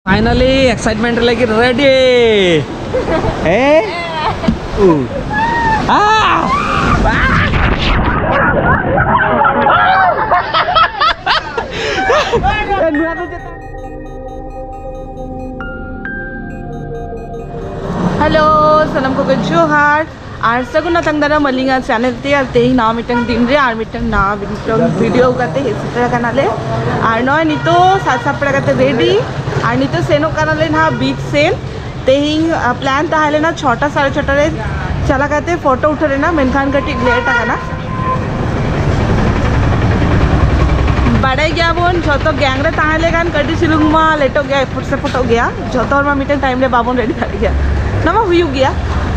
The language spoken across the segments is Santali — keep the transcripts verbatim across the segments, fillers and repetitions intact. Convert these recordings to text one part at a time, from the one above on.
Finally excitement ᱨᱮ ᱞᱟᱹᱜᱤᱫ ready. ᱦᱮᱸ? ᱩ. ᱟ! ᱱᱚᱣᱟ ᱫᱚ ᱪᱮᱫ? ᱦᱮᱞᱳ, ᱥᱟᱱᱟᱢ ᱠᱚᱜᱮ ᱡᱚᱦᱟᱨ᱾ ᱟᱨ ᱥᱟᱹᱜᱩᱱ ᱟᱛᱟᱝ ᱫᱟᱨᱟᱢ ᱟᱹᱞᱤᱧᱟᱜ ᱪᱮᱱᱮᱞ ᱛᱮ᱾ ᱟᱨ ᱛᱮᱦᱮᱧ ᱱᱟᱣᱟ ᱢᱤᱫᱴᱟᱝ ᱫᱤᱱ ᱨᱮ ᱟᱨ ᱢᱤᱫᱴᱟᱝ ᱱᱟᱣᱟ ᱢᱤᱫᱴᱟᱝ ᱵᱷᱤᱰᱤᱭᱳ ᱠᱟᱛᱮ ᱦᱮᱡ ᱥᱮᱴᱮᱨ ᱟᱠᱟᱱᱟᱞᱮ᱾ ᱟᱨ ᱱᱚᱜᱼᱚᱭ ᱱᱤᱛᱚᱜ ᱥᱟᱡᱽ ᱥᱟᱯᱲᱟᱣ ᱠᱟᱛᱮ ᱨᱮᱰᱤ᱾ ᱟᱨ ᱱᱤᱛᱚᱜ ᱥᱮᱱᱚᱜ ᱠᱟᱱᱟᱞᱮ ᱱᱟᱦᱟᱜ ᱵᱤᱪ ᱥᱮᱱ᱾ ᱛᱮᱦᱮᱧ ᱯᱞᱟᱱ ᱛᱟᱦᱮᱸ ᱞᱮᱱᱟ ᱪᱷᱚᱴᱟ ᱥᱟᱲᱮ ᱪᱷᱚᱴᱟ ᱨᱮ ᱪᱟᱞᱟᱣ ᱠᱟᱛᱮ ᱯᱷᱳᱴᱳ ᱩᱴᱷᱟᱹᱣ ᱨᱮᱱᱟᱜ, ᱢᱮᱱᱠᱷᱟᱱ ᱠᱟᱹᱴᱤᱡ ᱞᱮᱴ ᱟᱠᱟᱱᱟ᱾ ᱵᱟᱲᱟᱭ ᱜᱮᱭᱟᱵᱚᱱ, ᱡᱷᱚᱛᱚ ᱜᱮᱝ ᱨᱮ ᱛᱟᱦᱮᱸ ᱞᱮᱠᱷᱟᱱ ᱠᱟᱹᱴᱤᱡ ᱪᱩᱞᱩᱝ ᱢᱟ ᱞᱮᱴᱚᱜ ᱜᱮᱭᱟ, ᱮᱯᱷᱩᱴ ᱥᱮᱯᱷᱩᱴᱚᱜ ᱜᱮᱭᱟ᱾ ᱡᱷᱚᱛᱚ ᱦᱚᱲ ᱢᱟ ᱢᱤᱫᱴᱮᱱ ᱴᱟᱭᱤᱢ ᱨᱮ ᱵᱟᱵᱚᱱ ᱨᱮᱰᱤ ᱫᱟᱲᱮᱭᱟᱜ ᱜᱮᱭᱟ, ᱚᱱᱟ ᱢᱟ ᱦᱩᱭᱩᱜ ᱜᱮᱭᱟ᱾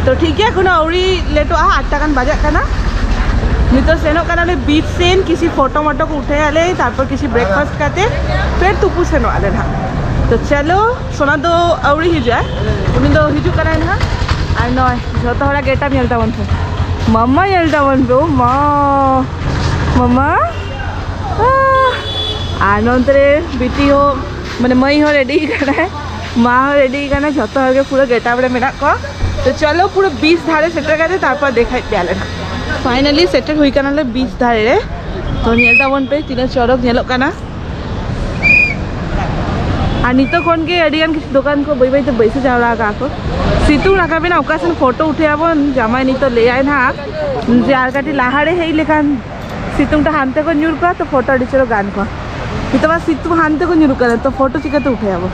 ᱛᱚ ᱴᱷᱤᱠ ᱜᱮᱭᱟ, ᱮᱠᱷᱚᱱᱳ ᱟᱹᱣᱨᱤ ᱞᱮᱴᱚᱜᱼᱟ, ᱟᱴ ᱴᱟ ᱜᱟᱱ ᱵᱟᱡᱟᱜ ᱠᱟᱱᱟ᱾ ᱱᱤᱛᱚᱜ ᱥᱮᱱᱚᱜ ᱠᱟᱱᱟᱞᱮ ᱵᱤᱪ ᱥᱮᱱ, ᱠᱤᱪᱷᱩ ᱯᱷᱳᱴᱳ ᱢᱳᱴᱳ ᱠᱚ ᱩᱴᱷᱟᱹᱭᱟᱞᱮ, ᱛᱟᱨᱯᱚᱨ ᱠᱤᱪᱷᱩ ᱵᱨᱮᱠᱯᱷᱟᱥᱴ ᱠᱟᱛᱮ ᱯᱷᱮᱨ ᱛᱩᱯᱩ ᱥᱮᱱᱚᱜ ᱟᱞᱮ ᱱᱟᱦᱟᱜ᱾ ᱛᱚ ᱪᱚᱞᱚ, ᱥᱳᱱᱟ ᱫᱚ ᱟᱹᱣᱨᱤ ᱦᱤᱡᱩᱜᱼᱟ, ᱩᱱᱤ ᱫᱚ ᱦᱤᱡᱩᱜ ᱠᱟᱱᱟᱭ ᱱᱟᱦᱟᱜ᱾ ᱟᱨ ᱱᱚᱜᱼᱚᱭ ᱡᱷᱚᱛᱚ ᱦᱚᱲᱟᱜ ᱜᱮᱴᱟᱯ ᱧᱮᱞ ᱛᱟᱵᱚᱱ ᱯᱮ, ᱢᱟᱢᱟ ᱧᱮᱞ ᱛᱟᱵᱚᱱ ᱯᱮ, ᱳ ᱢᱟ, ᱢᱟᱢᱟ᱾ ᱟᱨ ᱱᱚᱱᱛᱮ ᱨᱮ ᱵᱤᱴᱤ ᱦᱚᱸ, ᱢᱟᱱᱮ ᱢᱟᱹᱭ ᱦᱚᱸ ᱨᱮᱰᱤ ᱠᱟᱱᱟᱭ, ᱢᱟ ᱦᱚᱸ ᱨᱮᱰᱤ ᱠᱟᱱᱟ, ᱡᱷᱚᱛᱚ ᱦᱚᱲ ᱜᱮ ᱯᱩᱨᱟᱹ ᱜᱮᱴᱟᱯ ᱨᱮ ᱢᱮᱱᱟᱜ ᱠᱚᱣᱟ᱾ ᱛᱚ ᱪᱚᱞᱚ, ᱯᱩᱨᱟᱹ ᱵᱤᱪ ᱫᱷᱟᱨᱮ ᱥᱮᱴᱮᱨ ᱠᱟᱛᱮ ᱛᱟᱨᱯᱚᱨ ᱫᱮᱠᱷᱟᱭᱮᱫ ᱯᱮᱭᱟᱞᱮ ᱱᱟᱜ᱾ ᱯᱷᱟᱭᱱᱟᱞᱤ ᱥᱮᱴᱮᱨ ᱦᱩᱭ ᱠᱟᱱᱟᱞᱮ ᱵᱤᱪ ᱫᱷᱟᱨᱮ ᱨᱮ᱾ ᱛᱚ ᱧᱮᱞ ᱛᱟᱵᱚᱱ ᱯᱮ ᱛᱤᱱᱟᱹᱜ ᱪᱚᱨᱚᱠ ᱧᱮᱞᱚᱜ ᱠᱟᱱᱟ᱾ ᱟᱨ ᱱᱤᱛᱚᱜ ᱠᱷᱚᱱ ᱜᱮ ᱟᱹᱰᱤ ᱜᱟᱱ ᱠᱤᱪᱷᱩ ᱫᱚᱠᱟᱱ ᱠᱚ ᱵᱟᱹᱭ ᱵᱟᱹᱭ ᱛᱮ ᱵᱟᱹᱭᱥᱟᱹᱣ ᱡᱟᱣᱨᱟ ᱟᱠᱟᱫ ᱠᱚ᱾ ᱥᱤᱛᱩᱝ ᱨᱟᱠᱟᱵ ᱮᱱᱟ, ᱚᱠᱟ ᱥᱮᱱ ᱯᱷᱳᱴᱳ ᱩᱴᱷᱟᱹᱭᱟᱵᱚᱱ? ᱡᱟᱢᱟᱭ ᱱᱤᱛᱚᱜ ᱞᱟᱹᱭᱟᱭ ᱱᱟᱦᱟᱜ ᱡᱮ ᱟᱨ ᱠᱟᱹᱴᱤᱡ ᱞᱟᱦᱟᱨᱮ ᱦᱮᱡ ᱞᱮᱠᱷᱟᱱ ᱥᱤᱛᱩᱝ ᱴᱟ ᱦᱟᱱᱛᱮ ᱠᱚ ᱧᱩᱨ ᱠᱚᱜᱼᱟ, ᱛᱚ ᱯᱷᱳᱴᱳ ᱟᱹᱰᱤ ᱪᱚᱨᱚᱠ ᱜᱟᱱ ᱠᱚᱜᱼᱟ᱾ ᱱᱤᱛᱚᱜ ᱢᱟ ᱥᱤᱛᱩᱝ ᱦᱟᱱᱛᱮ ᱠᱚ ᱧᱩᱨᱩᱜ ᱠᱟᱱᱟ, ᱛᱚ ᱯᱷᱳᱴᱳ ᱪᱤᱠᱟᱹᱛᱮ ᱩᱴᱷᱟᱹᱭᱟᱵᱚ?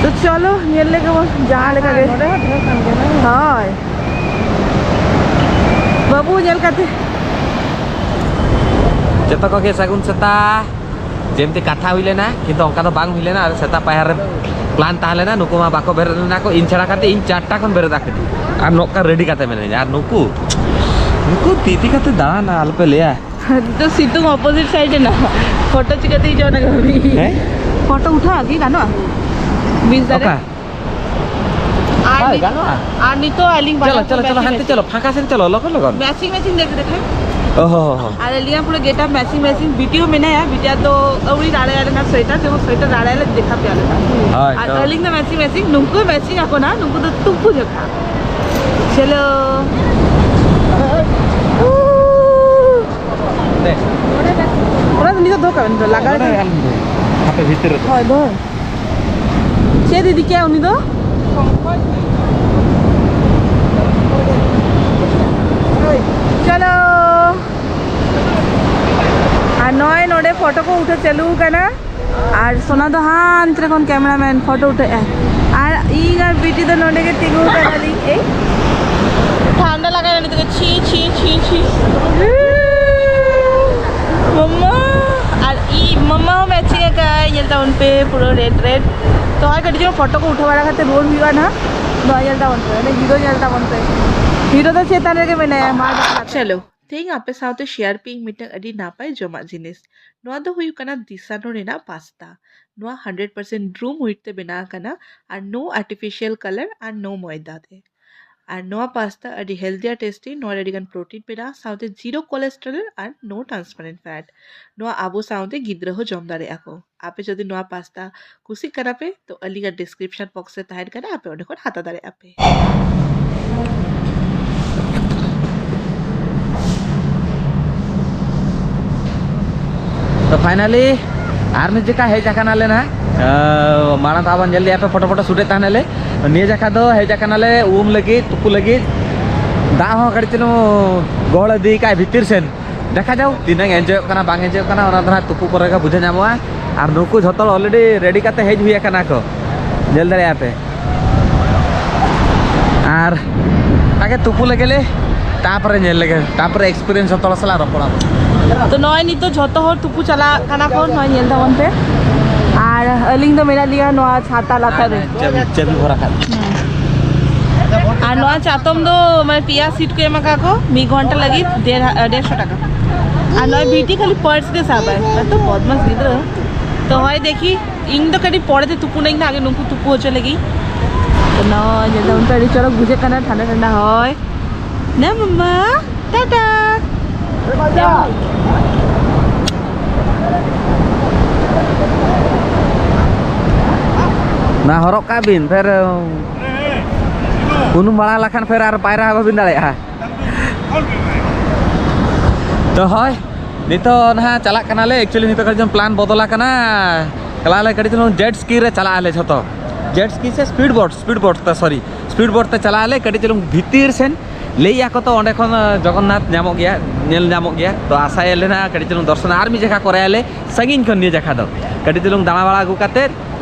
ᱛᱚ ᱪᱚᱞᱚ ᱧᱮᱞ ᱞᱮᱜᱮ ᱵᱚᱱ ᱡᱟᱦᱟᱸ ᱞᱮᱠᱟ ᱜᱮ᱾ ᱱᱚᱰᱮ ᱦᱚᱸ ᱰᱷᱮᱨ ᱠᱟᱱ ᱜᱮᱭᱟ, ᱵᱟᱝ? ᱦᱳᱭ᱾ ᱵᱟᱹᱵᱩ ᱧᱮᱞ ᱠᱟᱛᱮ᱾ ᱡᱚᱛᱚ ᱠᱚᱜᱮ ᱥᱟᱹᱜᱩᱱ ᱥᱮᱛᱟᱜ᱾ ᱡᱮᱢᱛᱤ ᱠᱟᱛᱷᱟ ᱦᱩᱭ ᱞᱮᱱᱟ, ᱠᱤᱱᱛᱩ ᱚᱱᱠᱟ ᱫᱚ ᱵᱟᱝ ᱦᱩᱭ ᱞᱮᱱᱟ᱾ ᱟᱨ ᱥᱮᱛᱟᱜ ᱯᱟᱭᱟᱨ ᱨᱮ ᱯᱞᱟᱱ ᱛᱟᱦᱮᱸ ᱞᱮᱱᱟ, ᱱᱩᱠᱩ ᱢᱟ ᱵᱟᱠᱚ ᱵᱮᱨᱮᱫ ᱞᱮᱱᱟ ᱠᱚ, ᱤᱧ ᱪᱷᱟᱲᱟ ᱠᱟᱛᱮ ᱤᱧ ᱪᱟᱨᱴᱟ ᱠᱷᱚᱱ ᱵᱮᱨᱮᱫ ᱟᱠᱟᱫᱤᱧ᱾ ᱟᱨ ᱱᱚᱝᱠᱟ ᱨᱮᱰᱤ ᱠᱟᱛᱮ ᱢᱮᱱᱟᱧᱟ᱾ ᱟᱨ ᱱᱩᱠᱩ, ᱱᱩᱠᱩ ᱛᱤ ᱛᱤ ᱠᱟᱛᱮ ᱫᱟᱬᱟᱱᱟ, ᱟᱞᱚᱯᱮ ᱞᱟᱹᱭᱟ᱾ ᱱᱤᱛᱚᱜ ᱥᱤᱛᱩᱝ ᱚᱯᱳᱡᱤᱴ ᱥᱟᱭᱤᱰ ᱮᱱᱟ, ᱯᱷᱳᱴᱳ ᱪᱤᱠᱟᱹᱛᱮ ᱦᱤᱡᱩᱜᱼᱟ ᱚᱱᱟ ᱜᱮ ᱵᱷᱟᱹᱵᱤ᱾ ᱦᱮᱸ? ᱯᱷᱳᱴᱳ ᱩᱴᱷᱟᱹᱣ ᱠᱤ ᱜᱟᱱᱚᱜᱼᱟ? ᱵᱤᱥ ᱫᱟᱨᱮ? ᱚᱠᱟ? ᱟᱨ ᱦᱳᱭ, ᱱᱤᱛ-, ᱜᱟᱱᱚᱜᱼᱟ᱾ ᱟᱨ ᱱᱤᱛᱚᱜ ᱟᱹᱞᱤᱧ ᱪᱚᱞᱚ, ᱵᱟᱱᱟᱨ ᱪᱚᱞᱚ, ᱠᱚ ᱪᱚᱞᱚ, matching ᱦᱟᱱᱛᱮ matching᱾ ᱪᱚᱞᱚ, ᱯᱷᱟᱸᱠᱟ ᱥᱮᱱ ᱪᱚᱞᱚ, ᱞᱚᱜᱚᱱ, ᱞᱚᱜᱚᱱ᱾ Matching matching ᱫᱮᱠᱷ ᱫᱮᱠᱷᱟᱭ᱾ ᱚ ᱦᱚᱸ ᱦᱚᱸ ᱦᱚᱸ᱾ ᱟᱨ ᱟᱹᱞᱤᱧᱟᱜ ᱯᱩᱨᱟᱹ ᱜᱮᱴᱟᱯ ᱢᱮᱪᱤᱝ ᱢᱮᱪᱤᱝ᱾ ᱵᱤᱴᱤ ᱦᱚᱸ ᱢᱮᱱᱟᱭᱟ, ᱵᱤᱴᱤ ᱫᱚ ᱟᱹᱣᱨᱤ ᱨᱟᱲᱟᱭᱟ ᱨᱮᱱᱟᱜ ᱥᱳᱭᱮᱴᱟᱨ, ᱡᱮᱢᱚᱱ ᱥᱳᱭᱮᱴᱟᱨ ᱨᱟᱲᱟᱭ ᱞᱮ ᱫᱮᱠᱷᱟ ᱯᱮᱭᱟ ᱞᱮ᱾ ᱦᱳᱭ, ᱟᱨ ᱛᱚ᱾ ᱟᱹᱞᱤᱧ ᱫᱚ ᱢᱮᱪᱤᱝ ᱢᱮᱪᱤᱝ, ᱱᱩᱠᱩ ᱢᱮᱪᱤᱝ ᱟᱠᱚ ᱱᱟ, ᱱᱩᱠᱩ ᱫᱚ ᱛᱩᱯᱩ ᱡᱚᱠᱷᱟ᱾ ᱪᱚᱞᱚ᱾ ᱚᱱᱟ ᱫᱚ ᱱᱤᱛᱚᱜ ᱫᱚᱦᱚ ᱠᱟᱜ ᱵᱮᱱ, ᱞᱟᱜᱟᱣ ᱱᱚᱰᱮ ᱠᱟᱜ ᱟᱞᱚᱢ ᱫᱚᱦᱚᱭᱟ᱾ ᱦᱟᱯᱮ ᱵᱷᱤᱛᱤᱨ ᱨᱮ᱾ ᱦᱳᱭ, ᱫᱚᱦᱚᱭ᱾ ᱪᱮᱫ ᱤᱫᱤ ᱠᱮᱜᱼᱟ ᱩᱱᱤ ᱫᱚ? ᱪᱚᱞᱚ᱾ ᱟᱨ ᱱᱚᱜᱼᱚᱭ ᱱᱚᱰᱮ ᱯᱷᱳᱴᱳ ᱠᱚ ᱩᱴᱷᱟᱹ ᱪᱟᱹᱞᱩ ᱟᱠᱟᱱᱟ᱾ ᱟᱨ ᱥᱳᱱᱟ ᱫᱚ ᱦᱟᱱᱛᱮ ᱨᱮ ᱠᱷᱚᱱ ᱠᱮᱢᱮᱨᱟᱢᱮᱱ ᱯᱷᱳᱴᱳ ᱩᱴᱷᱟᱹᱜ ᱟᱭ᱾ ᱟᱨ ᱤᱧ ᱟᱨ ᱵᱤᱴᱤ ᱫᱚ ᱱᱚᱰᱮ ᱜᱮ ᱛᱤᱸᱜᱩ ᱟᱠᱟᱱᱟᱞᱤᱧ᱾ ᱮᱭ, ᱴᱷᱟᱱᱰᱟ ᱞᱟᱜᱟᱭ ᱱᱤᱛᱚᱜ ᱪᱷᱤ ᱪᱷᱤ ᱪᱷᱤ ᱪᱷᱤ᱾ ᱢᱟᱢᱟ᱾ ᱟᱨ ᱤ ᱢᱟᱢᱟ ᱦᱚᱸ ᱢᱮᱪᱤᱝ ᱟᱠᱟᱫ, ᱧᱮᱞ ᱛᱟᱵᱚᱱ ᱯᱮ ᱯᱩᱨᱟᱹ ᱨᱮᱰ ᱨᱮᱰ᱾ ᱛᱚ ᱦᱚᱸᱜᱼᱚᱭ ᱠᱟᱹᱴᱤᱡ ᱪᱩᱞᱩᱝ ᱯᱷᱳᱴᱳ ᱠᱚ ᱩᱴᱷᱟᱹᱣ ᱵᱟᱲᱟ ᱠᱟᱛᱮ ᱨᱩᱣᱟᱹᱲ ᱦᱩᱭᱩᱜᱼᱟ ᱱᱟᱦᱟᱜ᱾ ᱱᱚᱣᱟ ᱧᱮᱞ ᱛᱟᱵᱚᱱ ᱯᱮ, ᱚᱸᱰᱮ ᱦᱤᱨᱳ ᱧᱮᱞ ᱛᱟᱵᱚᱱ ᱯᱮ᱾ ᱦᱤᱨᱳ ᱫᱚ ᱪᱮᱛᱟᱱ ᱨᱮᱜᱮ ᱢᱮᱱᱟᱭᱟ, ᱢᱟ ᱫᱮᱠᱷᱟ᱾ ᱪᱚᱞᱚ, ᱛᱮᱦᱮᱧ ᱟᱯᱮ ᱥᱟᱶᱛᱮ ᱥᱮᱭᱟᱨ ᱯᱮ ᱤᱧ ᱢᱤᱫᱴᱟᱝ ᱟᱹᱰᱤ ᱱᱟᱯᱟᱭ ᱡᱚᱢᱟᱜ ᱡᱤᱱᱤᱥ᱾ ᱱᱚᱣᱟ ᱫᱚ ᱦᱩᱭᱩᱜ ᱠᱟᱱᱟ ᱫᱤᱥᱟᱱᱳ ᱨᱮᱱᱟᱜ ᱯᱟᱥᱛᱟ᱾ ᱱᱚᱣᱟ ᱦᱟᱱᱰᱨᱮᱰ ᱯᱟᱨᱥᱮᱱᱴ ᱰᱨᱩᱢ ᱦᱩᱭᱤᱴ ᱛᱮ ᱵᱮᱱᱟᱣ ᱟᱠᱟᱱᱟ ᱟᱨ ᱱᱳ ᱟᱨᱴᱤᱯᱷᱤᱥᱤᱭᱟᱞ ᱠᱟᱞᱟᱨ ᱟᱨ ᱱᱳ ᱢᱚᱭᱫᱟ ᱛᱮ᱾ ᱟᱨ ᱱᱚᱣᱟ ᱯᱟᱥᱛᱟ ᱟᱹᱰᱤ ᱦᱮᱞᱫᱤ ᱟᱨ ᱴᱮᱥᱴᱤ᱾ ᱱᱚᱣᱟ ᱨᱮ ᱟᱹᱰᱤᱜᱟᱱ ᱯᱨᱳᱴᱤᱱ ᱢᱮᱱᱟᱜᱼᱟ, ᱥᱟᱶᱛᱮ ᱡᱤᱨᱳ ᱠᱳᱞᱮᱥᱴᱨᱚᱞ ᱟᱨ ᱱᱳ ᱴᱨᱟᱱᱥᱯᱟᱨᱮᱱᱴ ᱯᱷᱮᱴ᱾ ᱱᱚᱣᱟ ᱟᱵᱚ ᱥᱟᱶᱛᱮ ᱜᱤᱫᱽᱨᱟᱹ ᱦᱚᱸ ᱡᱚᱢ ᱫᱟᱲᱮᱭᱟᱜᱼᱟ ᱠᱚ᱾ ᱟᱯᱮ ᱡᱩᱫᱤ ᱱᱚᱣᱟ ᱯᱟᱥᱛᱟ ᱠᱩᱥᱤᱜ ᱠᱟᱱᱟ ᱯᱮ, ᱛᱚ ᱟᱹᱞᱤᱧᱟᱜ ᱰᱤᱥᱠᱨᱤᱯᱥᱚᱱ ᱵᱚᱠᱥ ᱨᱮ ᱛᱟᱦᱮᱱ ᱠᱟᱱᱟ, ᱟᱯᱮ ᱚᱸᱰᱮ ᱠᱷᱚᱱ ᱦᱟᱛᱟᱣ ᱫᱟᱲᱮᱭᱟᱜᱼᱟ ᱯᱮ᱾ ᱛᱚ ᱯᱷᱟᱭᱱᱟᱞᱤ ᱟᱨ ᱢᱤᱫ ᱡᱚᱠᱷᱟ ᱦᱮᱡ ᱟᱠᱟᱱᱟᱞᱮ ᱱᱟᱦᱟᱜ᱾ ᱟᱸ, ᱢᱟᱲᱟᱝ ᱫᱷᱟᱣ ᱵᱚᱱ ᱧᱮᱞ ᱞᱮᱫᱼᱟ ᱯᱮ, ᱯᱷᱳᱴᱳ ᱯᱷᱳᱴᱳ ᱥᱩᱴᱮᱫ ᱛᱟᱦᱮᱱᱟᱞᱮ᱾ ᱱᱤᱭᱟᱹ ᱡᱚᱠᱷᱟ ᱫᱚ ᱦᱮᱡ ᱟᱠᱟᱱᱟᱞᱮ ᱩᱢ ᱞᱟᱹᱜᱤᱫ, ᱛᱩᱯᱩ ᱞᱟᱹᱜᱤᱫ᱾ ᱫᱟᱜ ᱦᱚᱸ ᱠᱟᱹᱴᱤᱡ ᱪᱩᱞᱩᱝ ᱜᱚᱦᱚᱲ ᱤᱫᱤ ᱠᱟᱜᱼᱟᱭ ᱵᱷᱤᱛᱤᱨ ᱥᱮᱱ᱾ ᱫᱮᱠᱷᱟ ᱡᱟᱣ ᱛᱤᱱᱟᱹᱜ ᱮᱱᱡᱚᱭᱚᱜ ᱠᱟᱱᱟ ᱵᱟᱝ ᱮᱱᱡᱚᱭᱚᱜ ᱠᱟᱱᱟ, ᱚᱱᱟ ᱫᱚ ᱱᱟᱦᱟᱜ ᱛᱩᱯᱩ ᱯᱚᱨᱮ ᱜᱮ ᱵᱩᱡᱷᱟᱹᱣ ᱧᱟᱢᱚᱜᱼᱟ᱾ ᱟᱨ ᱱᱩᱠᱩ ᱡᱷᱚᱛᱚ ᱦᱚᱲ ᱚᱞᱨᱮᱰᱤ ᱨᱮᱰᱤ ᱠᱟᱛᱮ ᱦᱮᱡ ᱦᱩᱭ ᱟᱠᱟᱱᱟ ᱠᱚ, ᱧᱮᱞ ᱫᱟᱲᱮᱭᱟᱜᱼᱟ ᱯᱮ᱾ ᱟᱨ ᱟᱜᱮ ᱛᱩᱯᱩ ᱞᱮᱜᱮ ᱞᱮ, ᱛᱟᱯᱚᱨᱮ ᱧᱮᱞ ᱞᱮᱜᱮ, ᱛᱟᱯᱚᱨᱮ ᱮᱠᱥᱯᱤᱨᱤᱭᱮᱱᱥ ᱡᱷᱚᱛᱚ ᱦᱚᱲ ᱥᱟᱞᱟᱜ ᱨᱚᱯᱚᱲᱟ ᱵᱚᱱ᱾ ᱛᱚ ᱱᱚᱜᱼᱚᱭ ᱱᱤᱛᱚᱜ ᱡᱷᱚᱛᱚ ᱦᱚᱲ ᱛᱩᱯᱩ ᱪᱟᱞᱟᱜ ᱠᱟᱱᱟ ᱠᱚ, ᱱᱚᱜᱼᱚᱭ ᱧᱮᱞ ᱛᱟᱵᱚᱱ ᱯᱮ᱾ ᱟᱨ ᱟᱹᱞᱤᱧ ᱫᱚ ᱢᱮᱱᱟᱜ ᱞᱤᱧᱟ ᱱᱚᱣᱟ ᱪᱷᱟᱛᱟ ᱞᱟᱛᱟᱨ ᱨᱮ᱾ ᱪᱟᱹᱵᱤ, ᱪᱟᱹᱵᱤ ᱵᱷᱚᱨᱟ ᱠᱟᱜ᱾ ᱟᱨ ᱱᱚᱣᱟ ᱪᱟᱛᱚᱢ ᱫᱚ ᱢᱟᱱᱮ ᱯᱮᱭᱟ ᱥᱤᱴ ᱠᱚ ᱮᱢ ᱟᱠᱟᱫ ᱠᱚ, ᱢᱤᱫ ᱜᱷᱚᱱᱴᱟ ᱞᱟᱹᱜᱤᱫ ᱰᱮᱲ ᱦᱟ-, ᱰᱮᱲᱥᱚ ᱴᱟᱠᱟ᱾ ᱟᱨ ᱱᱚᱜᱼᱚᱭ ᱵᱤᱴᱤ ᱠᱷᱟᱹᱞᱤ ᱯᱟᱨᱥ ᱜᱮ ᱥᱟᱵᱟᱭ, ᱮᱛᱚ ᱵᱚᱫᱢᱟᱥ ᱜᱤᱫᱽᱨᱟᱹ᱾ ᱛᱚ ᱦᱚᱭ ᱫᱮᱠᱷᱤ, ᱤᱧ ᱫᱚ ᱠᱟᱹᱴᱤᱡ ᱯᱚᱨᱮ ᱛᱮ ᱛᱩᱯᱩᱱᱟᱹᱧ ᱱᱟᱜ, ᱟᱜᱮ ᱱᱩᱠᱩ ᱛᱩᱯᱩ ᱦᱚᱪᱚ ᱞᱮᱜᱤᱧ᱾ ᱛᱚ ᱱᱚᱜᱼᱚᱭ ᱧᱮᱞ ᱫᱟᱵᱚᱱ ᱯᱮ, ᱟᱹᱰᱤ ᱪᱚᱨᱚᱠ ᱵᱩᱡᱷᱟᱹᱜ ᱠᱟᱱᱟ ᱴᱷᱟᱱᱰᱟ ᱴᱷᱟᱱᱰᱟ ᱦᱚᱭ᱾ ᱱᱟ ᱢᱟᱢᱟ, ᱴᱟᱴᱟ᱾ ᱚᱱᱟ ᱦᱚᱨᱚᱜ ᱠᱟᱜ ᱵᱤᱱ, ᱯᱷᱮᱨ ᱩᱱᱩᱢ ᱵᱟᱲᱟ ᱞᱮᱠᱷᱟᱱ ᱯᱷᱮᱨ ᱟᱨ ᱯᱟᱭᱨᱟ ᱵᱟᱵᱤᱱ ᱫᱟᱲᱮᱭᱟᱜᱼᱟ᱾ ᱛᱚ ᱦᱳᱭ, ᱱᱤᱛᱚᱜ ᱱᱟᱦᱟᱜ ᱪᱟᱞᱟᱜ ᱠᱟᱱᱟᱞᱮ᱾ Actually ᱱᱤᱛᱚᱜ ᱠᱟᱹᱴᱤᱡ ᱪᱩᱞᱩᱝ plan ᱵᱚᱫᱚᱞ ᱟᱠᱟᱱᱟ᱾ ᱪᱟᱞᱟᱜ ᱟᱞᱮ ᱠᱟᱹᱴᱤᱡ ᱪᱩᱞᱩᱝ jet ski ᱨᱮ, ᱪᱟᱞᱟᱜ ᱟᱞᱮ ᱡᱷᱚᱛᱚ᱾ Jet ski ᱥᱮ speed boat, speed boat ᱛᱮ, sorry, speed boat ᱛᱮ ᱪᱟᱞᱟᱜ ᱟᱞᱮ ᱠᱟᱹᱴᱤᱡ ᱪᱩᱞᱩᱝ ᱵᱷᱤᱛᱤᱨ ᱥᱮᱱ᱾ ᱞᱟᱹᱭᱮᱜᱼᱟ ᱠᱚ ᱛᱚ ᱚᱸᱰᱮ ᱠᱷᱚᱱ ᱡᱚᱜᱚᱱᱱᱟᱛᱷ ᱧᱟᱢᱚᱜ ᱜᱮᱭᱟ, ᱧᱮᱞ ᱧᱟᱢᱚᱜ ᱜᱮᱭᱟ᱾ ᱛᱚ ᱟᱥᱟᱭᱟᱞᱮ ᱱᱟᱦᱟᱜ ᱠᱟᱹᱴᱤᱡ ᱪᱩᱞᱩᱝ ᱫᱚᱨᱥᱚᱱ ᱟᱨ ᱢᱤᱫ ᱡᱟᱭᱜᱟ ᱠᱚᱨᱮ ᱟᱞᱮ ᱥᱟᱺᱜᱤᱧ ᱠᱷᱚᱱ ᱱᱤᱭᱟᱹ ᱡᱟᱭᱜᱟ ᱫᱚ ᱠᱟᱹᱴᱤᱡ ᱪᱩᱞᱩᱝ ᱫᱟᱬᱟ ᱵᱟᱲᱟ ᱟᱹᱜᱩ ᱠᱟᱛᱮᱫ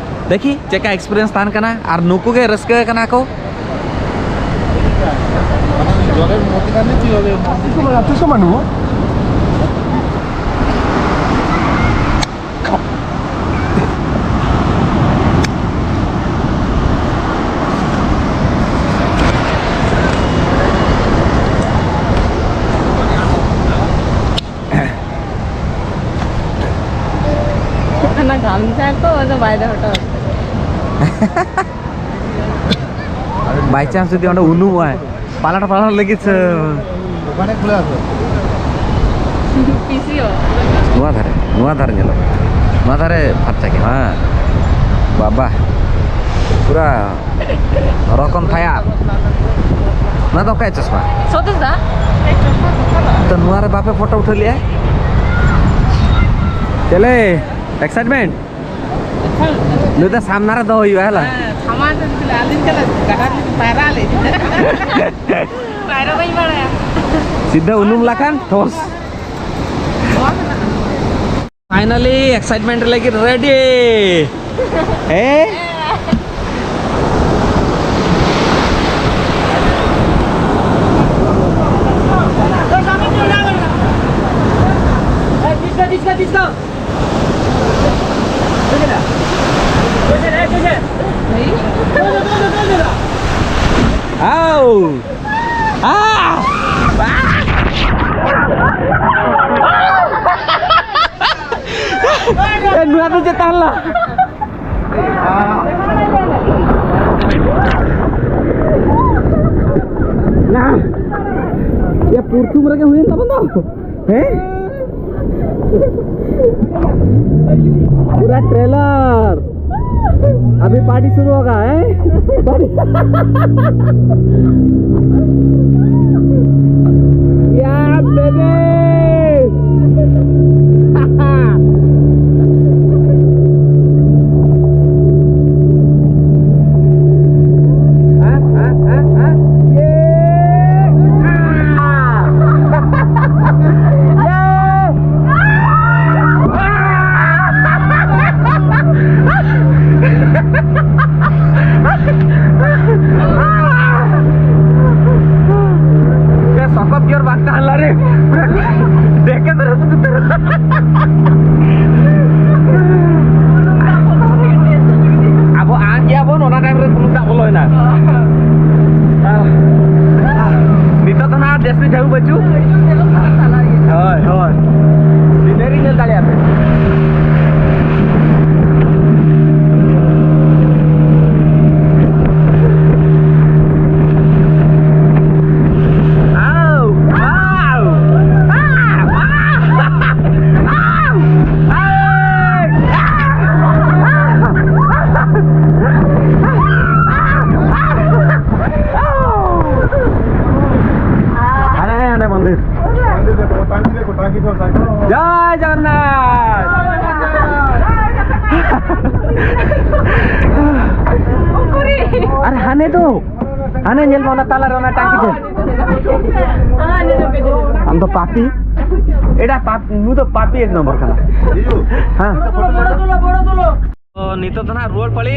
ᱫᱮᱠᱷᱤ ᱪᱮᱫᱠᱟ experience ᱛᱟᱦᱮᱱ ᱠᱟᱱᱟ, ᱟᱨ ᱱᱩᱠᱩ ᱜᱮ ᱨᱟᱹᱥᱠᱟᱹ ᱠᱟᱱᱟ ᱠᱚ᱾ জলের মধ্যেখানে কি হবে? ᱚᱱᱟ ᱜᱟᱢᱪᱷᱟ ᱠᱚ ᱟᱫᱚ ᱵᱟᱭ ᱫᱚᱦᱚ ᱦᱚᱴᱚ ᱟᱠᱟᱫᱟ᱾ By chance ᱡᱩᱫᱤ ᱚᱸᱰᱮ ᱩᱱᱩᱢᱚᱜᱼᱟᱭ, ᱯᱟᱞᱟᱴ ᱯᱟᱞᱟᱴ ᱞᱟᱹᱜᱤᱫ ᱥᱮ? ᱯᱤᱥᱤ ᱚ᱾ ᱱᱚᱣᱟ ᱫᱷᱟᱨᱮ, ᱱᱚᱣᱟ ᱫᱷᱟᱨᱮ ᱧᱮᱞᱚᱜ᱾ ᱱᱚᱣᱟ ᱫᱷᱟᱨᱮ ᱯᱷᱟᱨᱪᱟ ᱜᱮ, ᱦᱮᱸ᱾ ᱵᱟᱵᱟ, ᱯᱩᱨᱟ ᱨᱚᱠᱚᱢ ᱛᱟᱭᱟᱨ᱾ ᱱᱚᱣᱟ ᱫᱚ ᱚᱠᱚᱭᱟᱜ ᱪᱚᱥᱢᱟ? ᱥᱚᱛᱤᱥ ᱫᱟ᱾ ᱛᱚ, ᱱᱚᱣᱟ ᱨᱮ ᱵᱟᱯᱮ ᱯᱷᱳᱴᱳ ᱩᱴᱷᱟᱹᱣ ᱞᱮᱜᱼᱟ? ᱪᱮᱞᱮ, excitement? ᱱᱩᱭ ᱫᱚ ᱥᱟᱢᱱᱟ ᱨᱮ ᱫᱚᱦᱚ ᱦᱩᱭᱩᱜᱼᱟ, ᱦᱮᱞᱟ᱾ ᱦᱮᱸ, ᱥᱟᱢᱟᱝ ᱨᱮ ᱟᱹᱞᱤᱧ ᱪᱟᱞᱟᱜ ᱜᱟᱰᱟ ᱨᱮᱞᱤᱧ ᱯᱟᱭᱨᱟ ᱞᱮ᱾ ᱯᱟᱭᱨᱟ ᱵᱟᱹᱧ ᱵᱟᱲᱟᱭᱟ᱾ ᱥᱤᱫᱷᱟᱹ ᱩᱱᱩᱢ ᱞᱮᱠᱷᱟᱱ ᱴᱷᱚᱥ᱾ ᱱᱚᱣᱟ ᱢᱮᱱᱟᱜᱼᱟ᱾ Finally, excitement ᱞᱟᱹᱜᱤᱫ ready. ᱦᱮᱸ? ᱟᱣ! ᱟ! ᱮ, ᱱᱚᱣᱟ ᱫᱚ ᱪᱮᱫ ᱛᱟᱦᱮᱸ ᱞᱮᱱᱟ? ᱮ, ᱯᱨᱚᱛᱷᱚᱢ ᱨᱮᱜᱮ ᱦᱩᱭᱮᱱ ᱛᱟᱵᱚᱱ ᱫᱚ᱾ हैं? पूरा ट्रेलर। अभी पार्टी शुरू होगा, हैं? पार्टी। या बेबी। हाँ, हाँ, हाँ, हाँ। ये। ᱥᱚᱠᱚᱛ ᱜᱮᱭᱟ ᱵᱟᱝ ᱛᱟᱦᱮᱸ ᱞᱮᱱᱟ ᱨᱮ᱾ ᱫᱮᱠᱷᱮ ᱛᱚᱨᱟ ᱥᱩᱫᱷᱩ ᱛᱚᱨᱟ᱾ ᱟᱵᱚ ᱟᱸᱜ ᱜᱮᱭᱟ ᱵᱚᱱ, ᱚᱱᱟ ᱴᱟᱭᱤᱢ ᱨᱮ ᱵᱩᱞᱩᱝ ᱫᱟᱜ ᱵᱚᱞᱚᱭᱮᱱᱟ᱾ ᱟᱨ ᱱᱤᱛᱚᱜ ᱫᱚ ᱱᱟᱦᱟᱜ ᱡᱟᱹᱥᱛᱤ ᱰᱷᱮᱣ ᱵᱟᱹᱪᱩᱜ᱾ ᱦᱳᱭ, ᱦᱳᱭ᱾ ᱥᱤᱱᱟᱨᱤ ᱧᱮᱞ ᱫᱟᱲᱮᱭᱟᱜ ᱯᱮ᱾ ᱟᱣ! ᱟᱣ! ᱟᱣ! ᱟᱣ! ᱟᱣ! ᱦᱟᱱᱮ, ᱦᱟᱱᱮ ᱢᱚᱱᱫᱤᱨ᱾ ᱡᱚᱭ ᱡᱚᱜᱚᱱᱱᱟᱛᱷ᱾ ᱟᱨ ᱦᱟᱱᱮ ᱫᱚ, ᱦᱟᱱᱮ ᱧᱮᱞ ᱢᱮ, ᱚᱱᱟ ᱛᱟᱞᱟᱨᱮ ᱚᱱᱟ ᱴᱟᱝᱠᱤ ᱴᱷᱮᱱ᱾ ᱟᱢ ᱫᱚ ᱯᱟᱯᱤ᱾ ᱮᱴᱟ ᱯᱟᱯ-, ᱱᱩᱭ ᱫᱚ ᱯᱟᱯᱤ ᱮᱠ ᱱᱚᱢᱵᱚᱨ ᱠᱟᱱᱟ᱾ ᱦᱮᱸ᱾ ᱛᱚ, ᱱᱤᱛᱚᱜ ᱫᱚ ᱱᱟᱦᱟᱜ ᱨᱩᱣᱟᱹᱲ ᱯᱟᱹᱞᱤ,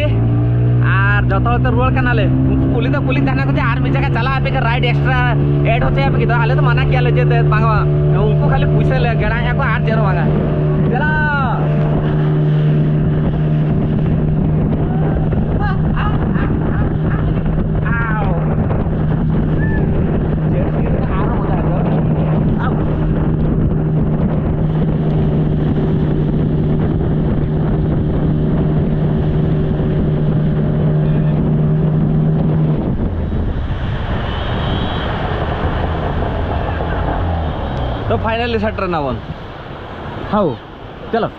ᱟᱨ ᱡᱚᱛᱚ ᱦᱚᱲ ᱛᱮ ᱨᱩᱣᱟᱹᱲ ᱠᱟᱱᱟᱞᱮ᱾ ᱩᱱᱠᱩ ᱠᱩᱞᱤ ᱫᱚ ᱠᱩᱞᱤ ᱛᱟᱦᱮᱱᱟ ᱠᱚ ᱡᱮ ᱟᱨ ᱢᱤᱫ ᱡᱟᱭᱜᱟ ᱪᱟᱞᱟᱜ ᱟᱯᱮ ᱠᱷᱟᱱ ride extra add ᱦᱚᱪᱚᱭᱟᱯᱮ ᱠᱤ? ᱟᱞᱮ ᱫᱚ ᱢᱟᱱᱟ ᱠᱮᱭᱟᱞᱮ ᱡᱮ ᱫᱮ, ᱵᱟᱝ, ᱩᱱᱠᱩ ᱠᱷᱟᱹᱞᱤ ᱯᱩᱭᱥᱟᱹ ᱞᱮ ᱜᱮᱲᱟᱭᱮᱫᱼᱟ ᱠᱚ ᱟᱨ ᱪᱮᱫ ᱦᱚᱸ ᱵᱟᱝᱟ᱾ ᱪᱟᱞᱟᱣ᱾ ᱟᱨᱦᱚᱸ ᱢᱚᱡᱟ ᱟᱹᱭᱠᱟᱹᱣ᱾ ᱛᱚ, ᱯᱷᱟᱭᱱᱟᱞᱤ ᱥᱮᱴᱮᱨ ᱮᱱᱟᱵᱚᱱ᱾ ᱦᱟᱣ, ᱪᱚᱞᱚ᱾